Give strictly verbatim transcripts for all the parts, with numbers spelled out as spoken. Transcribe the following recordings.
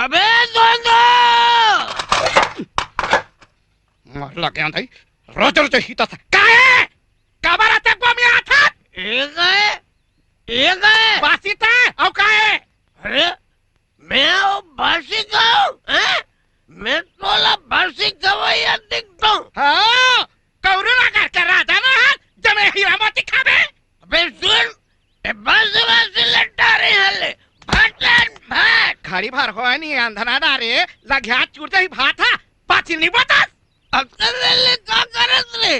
अबे दोंदो! मर लगे अंधई, रोज रोज ही तो था। काहे? काबर अतेक बमियात हस? ए गए, ए गए। बासी था, अउ काहे? अरे, मैं वो बासी गाऊं, हैं? मैं तोला बासी गवैया दिखता हूँ। हाँ, कौरू नगर के राजा ना हस, जमे हीरा मोती खाबे। अबे सुन, ए बासी बासी लट्टा रही हले, भटन भट। घड़ी भर होय नहीं अंधना डारे, लघ्या चूर जाही भात हा, बासी नहीं बतास। अकल ले का करत रे?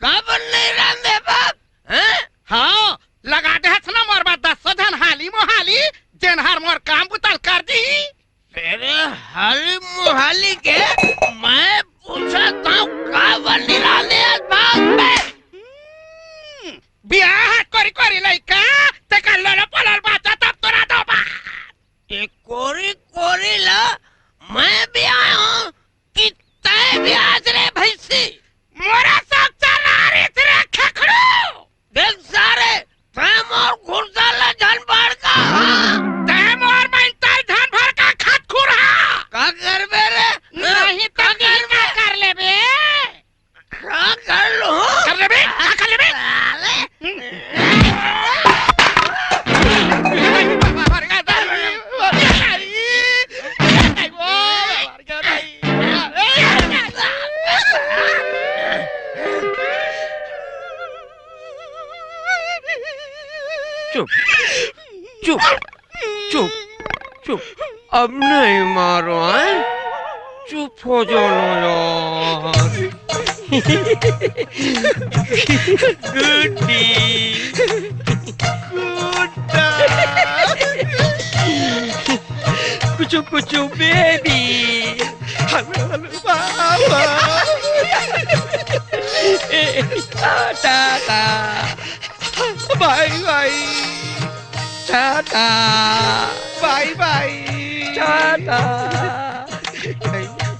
काबर नहीं रांधे बाप? हैं? हाँ, लगा दे हस ना मोर बर दस सौ झन हाली मोहाली, जेन हर मोर काम बुता ल कर दी। तेरे हाली मोहाली के मैं पूछत हूँ काबर नहीं रांधे हस बाप बे? हम्म, बियाह कोरी कोरी लइका, तेकर लोलो पोलो ल बाचा तब तोरा दो बात। ए कोरी कोरी ला मैं बियाहूं कि तैं बियाहस रे भैंसी? मोरा सब चला रही रे खेखड़ू। देख सारे, तैं मोर खुरसा ला झन भड़का। तैं मोर मंतर झन भड़का खतखुरहा। का करबे रे? नहीं तो का करबे? कर लेबे। का कर लूं? कर लेबे? का कर लेबे? साले। चुप, चुप, चुप, चुप। अब नहीं मारो, हैं? चुप हो जाओ ना यार। गुड्डी, गुड्डा, कुचु कुचु बेबी, हेलो हेलो बाबा, ए, टाटा, बाय बाय। टाटा। बाय बाय। टाटा।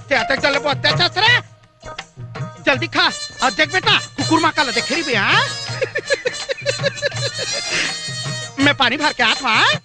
ते अतेक जल्दी बोलते छस रे? जल्दी खा अउ देख बेटा, कुकुर माँ काला देखे रहिबे, हाँ? मैं पानी भर के आत हूँ, हाँ?